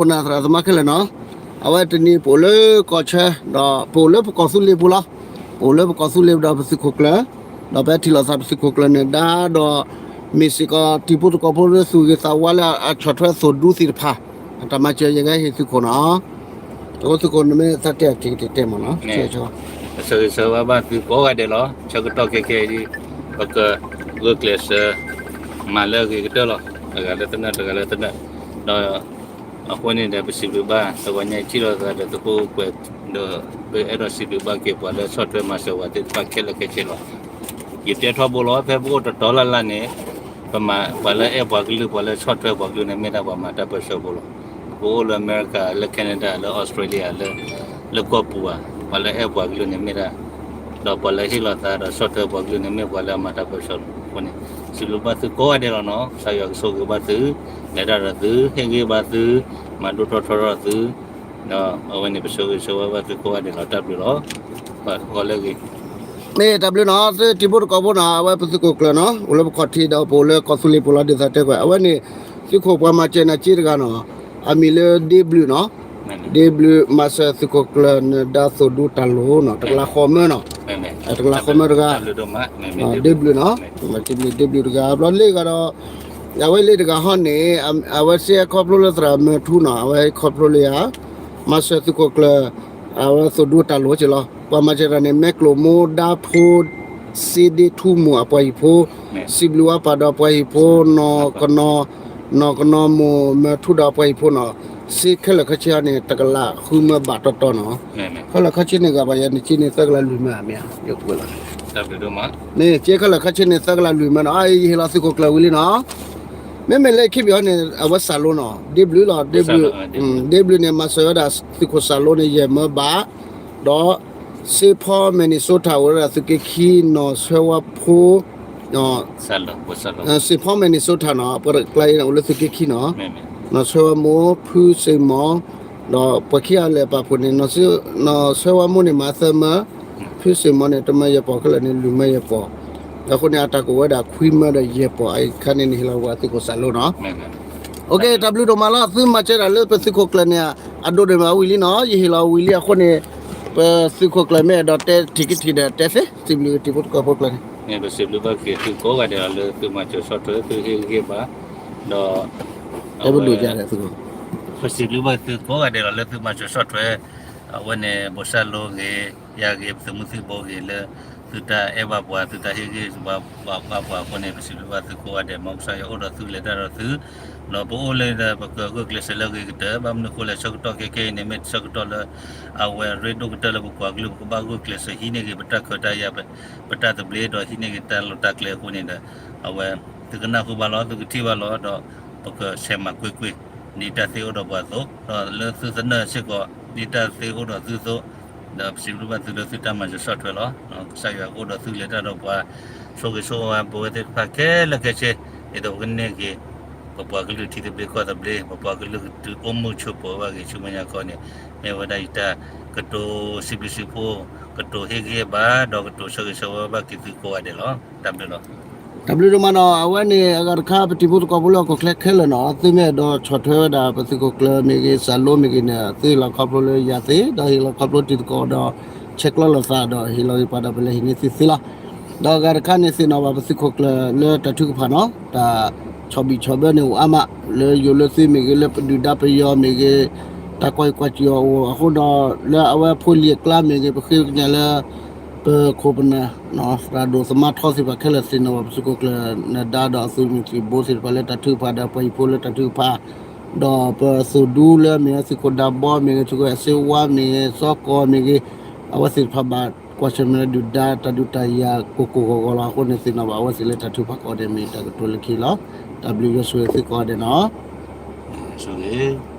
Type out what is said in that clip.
ခိၣ်နၢ်သရၣ်သမါခဲလၢာ်နီၤ, အဝဲတနံၤပအိၣ်လၢကီၢ်ဆၢ ဒီးပအိၣ်လၢပကီၢ်သူလ့ၤပူၤလီၤ. ပအိၣ်လၢပကီၢ်သူလ့ၤဒီးပသုးခိၣ်ကျၢၢ်, ဒီးပဟဲထံၣ်လိာ်သးပသုးခိၣ်ကျၢၢ်န့ၣ်ဒါဒီး မ့ၢ်စ့ၢ်ကီးတံၤဖိသကိးဖိလၢသူၣ်ဂ့ၤသးဝါလၢအဆီၣ်ထွဲသိၣ်ဒူသ့ၣ်တဖၣ် အတၢ်မၤစၢၤယဲကဟ့ၣ်သုးခိၣ်နီၤ. အဃိသုးခိၣ်န့ၣ်မ့ၢ်သးတဲအထံၣ်ကတဲတဲမ့ၢ်နီၤ. ပဆၢဂ့ၤဆၢဝါဘၣ်သုကိးဂၤဒဲးလီၤ. ဆၢကတီၢ်ခဲခဲအံၤ ပကဂုာ်ကျဲးစၢး မၤလၢအဂ့ၤကတၢၢ်လီၤ. တဂၤလၢသနၢၣ် တဂၤလၢသနၢၣ်, ဒီး အဃိန့ၣ်ဒီး ပစံးဘျုးဘၣ် တဂီၤညါအံၤထံၣ်လိာ်သးဒီးသုးခိၣ်ပှဲၤ ဒီးပအဲၣ်ဒိးစံးဘျုးဘၣ်က့ၤပှၤလၢဆီၣ်ထွဲမၤစၢၤဝဲသ့ၣ်တဖၣ်ခဲလၢာ်ခဲဆ့လီၤ. ယတဲထီဘိလီၤ ဖဲပအိၣ်တတီၤလၢ်လၢ်န့ၣ် ပမၤပှၤလၢအဲၣ်ပှၤကလုာ် ပှၤလၢဆီၣ်ထွဲပှၤကလုာ်န့ၣ် မ့ၢ်ဒၣ်ပှၤမၤတၢ်ပၢဆှၢဖိလီၤ. ပအိၣ်လၢအမဲရကၤ လၢ Canada လၢ Australia လၢ လၢကီၢ်ပူၤဧါ ပှၤလၢအဲၣ်ပှၤကလုာ်န့ၣ်မ့ၢ်ဒၣ် ဒီးပှၤလၢဟ့ၣ်လီၤသးဒီးဆီၣ်ထွဲပှၤကလုာ်န့ၣ် မ့ၢ်ပှၤလၢအမၤတၢ်ပၢဆှၢလီၤ. အဃိန့ၣ် စံးဘျုးဘၣ်သုကိးဂၤဒဲးလီၤနီၤ. ကစၢ်ယွၤကဆိၣ်ဂ့ၤဘၣ်သု, လဲၤတၢ်ဒီးသု, ဟ့ၣ်ဂံၢ်ဘါသု, မၤဒိၣ်ထီၣ်ထီထီၣ်သု, ဒီးအဝဲန့ၣ် ပဆၢဂ့ၤဆၢဝါဘၣ်သုကိးဂၤဒဲးလီၤ. တၢ်ဘျုးလီၤ. ဂီၤလၢအဂ့ၤ မ့ၢ်တၢ်ဘျုးနီၤ သုတံၤဖိသကိးဖိနီၤ အဝဲပသုးခိၣ်ကျၢၢ်နီၤ အိၣ်လၢပခီၣ်ထံးဒီးပအိၣ်လၢကီၢ်သူလ့ၤပူၤလီၤ ဒ်သိးတဲကွၢ် အဝဲန့ၣ် သုးခိၣ်ပှၤမၤစၢၤနၤက့တဂၤနီၤ အမံၤလၢဒ့ဘျုးနီၤ ဒ့ဘျုး မၤစၢၤသုးခိၣ်ကျၢၢ်နဒါသိၣ်ဒူတၢ်လိၤနီၤ တကလးဃီမၢနီၤ တကလးဃီမၢတဂၤ ဒ့ဘျုးနီၤ ဒ့ဘျုးတဂၤ ဘျီလၢဂၤဒီး အဝဲလၢတဂၤဟီန့ၣ် အဝဲစ့ၢ်ကီးခီဖျိလၢသရၣ်မၢထူနီၤ အဝဲခီဖျိလၢယၤ မၤစၢၤသုးခိၣ်ကျၢၢ် အဝဲသိၣ်ဒူတၢ်လိၤက့လီၤ ပှၤမၤစၢၤတၢ်န့ၣ် မဲာ်ကျိၤမိၢ်ဒါဖိ စ့ဒ့ထူမိၢ်အပှၤဟံၣ်ဖိ စံးဘျုးဝဲပၢ်ဒီးပှၤဟံၣ်ဖိ နီၢ်ကနီၤ နီၢ်ကနီၤမိၢ်မၢထူဒီးပှၤဟံၣ်ဖိနီၤ စ့ခဲလၢာ်ခဲဆ့န့ၣ် တကလးဃုမၢဘၣ်တီတီနီၤ ခဲလၢာ်ခဲဆ့န့ၣ် ဂၤဘၣ်ယဲန့ၣ်က့န့ၣ် သၢကလးလွံၢ်မၢမ့ၢ် ယကွဲးလီၤ န့ၣ် က့ခဲလၢာ်ခဲဆ့န့ၣ် သၢကလးလွံၢ်မၢနီၤ အယဟ့ၣ်လီၤသုးခိၣ်ကျၢၢ်ဝံၤလံနီၤ မ့မ့ၢ်လၢခံဘ့ၣ်ဟီန့ၣ် အဝဲစၢ်လိနီၤ ဒ့ဘျုးလီၤ ဒ့ဘျုးန့ၣ် မၤစၢၤဝဲဒၣ်သုးခိၣ်စၢ်လိန့ၣ် ယဲၢ်မၢဘၣ် ဒီး Saint Paul Minnesota အိၣ်ဝဲဒၣ်သုးက့ခံ နီၢ်ဆၢဝါဖိ Saint Paul Minnesota နီၤ ပှၤတကျါအံၤန့ၣ် အိၣ်လၢသုးက့ခံနီၤ နီၢ်ဆၢဝါမိၢ် ဖုစ့ၣ်မီၢ် ဒီးပှၤခံဂၤလၢာ်ပာ်ဖှိၣ်န့ၣ် နီၢ်ဆၢဝါမိၢ်န့ၣ် မၤသၢမၢ ဖုစ့ၣ်မီၢ်န့ၣ် တမၢယဲၢ်ပီၢ် ခဲလၢာ်န့ၣ် လွံၢ်မၢယဲၢ်ပီၢ် အဃိန့ၣ် အတၢ်ကအိၣ်ဝဲဒၣ်ခွံမၢဒီးယဲၢ်ပီၢ် အခါန့ၣ်န့ၣ် ဟ့ၣ်လီၤဝဲသုးခိၣ်စၢ်လိနီၤ တၢ်ဘျုးဒိၣ်မးလီၤ သုမၤစၢၤတၢ်လၢပသုးခိၣ်ကျၢၢ်န့ၣ် အဒိၣ်ဒိၣ်မးဝံၤလံနီၤ ယဟ့ၣ်လီၤဝံၤလံအဃိန့ၣ် ပသုးခိၣ်ကျၢၢ်မ့ၢ်အဲၣ်ဒိးတဲထံၣ်ကထံၣ်ဒီးတဲသ့ စံးဘျုးတံၤဖိသကိးဖိကျၢၢ်န့ၣ် ပစံးဘျုးဘၣ်က့ၤသုကိးဂၤဒဲးလီၤလၢသုမၤစၢၤဆီၣ်ထွဲ သုဟ့ၣ်ဂံၢ်ဟ့ၣ်ဘါ ဒီး ပစံးဘျုးဘၣ်သုကိးဂၤဒဲးလီၤလၢသုမၤစၢၤဆီၣ်ထွဲ အဝဲန့ၣ် ဘိၣ်စၢ်လိဂ့ၤ ယၤဂ့ၤ ပသုးမုၢ်သံၣ်ဘိဂ့ၤလၢ သုတၢ်အဲၣ်ဘၣ်ပှၤ သုတၢ်ဟ့ၣ်ဂံၢ်ဘါပှၤအဃိန့ၣ် ပစံးဘျုးဘၣ်သုကိးဂၤဒဲး မ်ကစၢ်ယွၤအိၣ်ဒီးသုလဲၤတၢ်ဒီးသု ဒီးပအိၣ်လၢပကဂုာ်ကျဲးစၢးလၢအဂ့ၤကတၢၢ် ဘၣ်မနုၤအဃိလဲၣ် ဆၢကတီၢ်ခဲခဲအံၤန့ၣ် မ့ၢ်ဆၢကတီၢ်လၢ အဝဲရ့ဒိၣ်ကတၢၢ်လၢပပှၤကလုာ် ပကဘၣ်ဂုာ်ကျဲးစၢးဟံးန့ၢ်က့ၤ ပတၢ်ခွဲးတၢ်ယာ် ပတၢ်သဘျ့ဒီးဟံးန့ၢ်က့ၤတၢ်လီၢ်တၢ်ကျဲအဃိန့ၣ်ဒီး အဝဲ သုကနၢ်ဟူဘၣ်လီၤ သုကထံၣ်ဘၣ်လီၤ ဒီးပကဆဲးမၤကွ့ၢ်ကွ့ၢ် ဒ်တၢ်သ့အိၣ်ဒီးပှၤအသိး ဒီးလၢသုသနၢၣ်စ့ၢ်ကီး ဒ်တၢ်သ့အိၣ်ဒီးသုအသိး ဒီးပစံးဘျုးဘၣ်သုလၢသုတၢ်မၤစၢၤဆီၣ်ထွဲလီၤ. ကစၢ်ယွၤကအိၣ်ဒီးသုလဲၤတၢ်ဒီးပှၤ ဆိၣ်ဂ့ၤဆိၣ်ဝါပဝဲသ့ၣ်တဖၣ်ခဲလၢာ်ခဲဆ့ ဒ်သိးပကန့ၢ်က့ၤ ပပှၤကလုာ်ထံသဘျ့ကီၢ်သဘျ့ ပပှၤကလုာ်ကတုၤအိၣ်မုာ်ဆိးပၢၤဘၣ်ဂ့ၤဆူမဲာ်ညါခီန့ၣ် မ့ၢ်ဝဲဒၣ်ယတၢ်ကတိၤစံးဘျုးစံးဖှိၣ် ကတိၤဟ့ၣ်ဂံၢ်ဟ့ၣ်ဘါ ဒီးကတိၤဆၢဂ့ၤဆၢဝါဘၣ်က့ၤသုကိးဂၤဒဲးလီၤ. တၢ်ဘျုးလီၤ. တၢ်ဘျုးဒိၣ်မးနီၤ အဝဲန့ၣ် အဂၤတခါ ပတံၤဖိသကိးဖိလၢဟီၣ်ခိၣ်ချၢခဲလၢာ်နီၤ သုမ့ၢ်အဲၣ်ဒိးဆီၣ်ထွဲဝဲဒၣ် ပသုးခိၣ်ကျၢၢ်မ့ၢ်ဂ့ၤ စၢ်လိမ့ၢ်ဂ့ၤန့ၣ် သုဟ့ၣ်လီၤခီဖျိလၢယၤသ့ ဒီးဟ့ၣ်လီၤခီဖျိတံၤသကိးဒီး ဆဲးကျိးလိာ်သးဒီးဟ့ၣ်လီၤဂ့ၤပှၤဒီးပလဲၤဟံးန့ၢ်သုသ့လီၤ. ဒီးအဂၤတခါန့ၣ် သ့ၣ်နီၣ်ဘၣ်ပသုးခိၣ်ကျၢၢ်လၢတၢ်ထုကဖၣ်နီၤ တၢ်ဆီၣ်ဘံၣ်ဆီၣ်ဘၢန့ၣ်အိၣ်အါမး လၢယိၤလၢသုမ့ၢ်ဂ့ၤ လၢပဒုၣ်ဒါပယီၤမ့ၢ်ဂ့ၤ တၢ်ကွၢ်အံၤကွၢ်စ့ၢ်ကီးအိၣ် အဃိဒီး လၢအဝဲဖိလံၤအကျါမ့ၢ်ဂ့ၤ ပဃ့ကညးလၢ ပခိၣ်ပနၢ် သရၣ်ဒိၣ်သမါထီသ့ၣ်တဖၣ်ခဲလၢာ် သ့ၣ်နီၣ်ဘၣ်ပသုးခိၣ်ကျၢၢ်နဒါဒီးအသုးမုၢ်သံၣ်ဘိသ့ၣ်တဖၣ်လၢတၢ်ထုကဖၣ်ဒီးပှၤဟံၣ်ဖိလၢတၢ်ထုကဖၣ် ဒီးပသုးဒူလၢမ့ၢ်ဂ့ၤ သုးခိၣ်ဒးဘီမ့ၢ်ဂ့ၤ သုးခိၣ်အစ့ဝါမ့ၢ်ဂ့ၤ စီကီၢ်မ့ၢ်ဂ့ၤ အဝဲသ့ၣ်တဖၣ်ဘၣ်ကွၢ်ဆၢၣ်မဲာ်လၢဒုၣ်ဒါတၢ်ဒုးတၢ်ယၤကိၢ်ကိၢ်ဂီၤဂီၤလီၤ. အဃိန့ၣ် သ့ၣ်နီၣ်ဘၣ်အဝဲသ့ၣ်လၢတၢ်ထုကဖၣ်ကိးဂၤဒဲး မ့ၢ်တၢ်ကတိၤလၢခံလီၤ. တၢ်ဘျုးယွၤဆိၣ်ဂ့ၤသုကိးဂၤဒဲးနီၤ ဆိၣ်ဂ့ၤ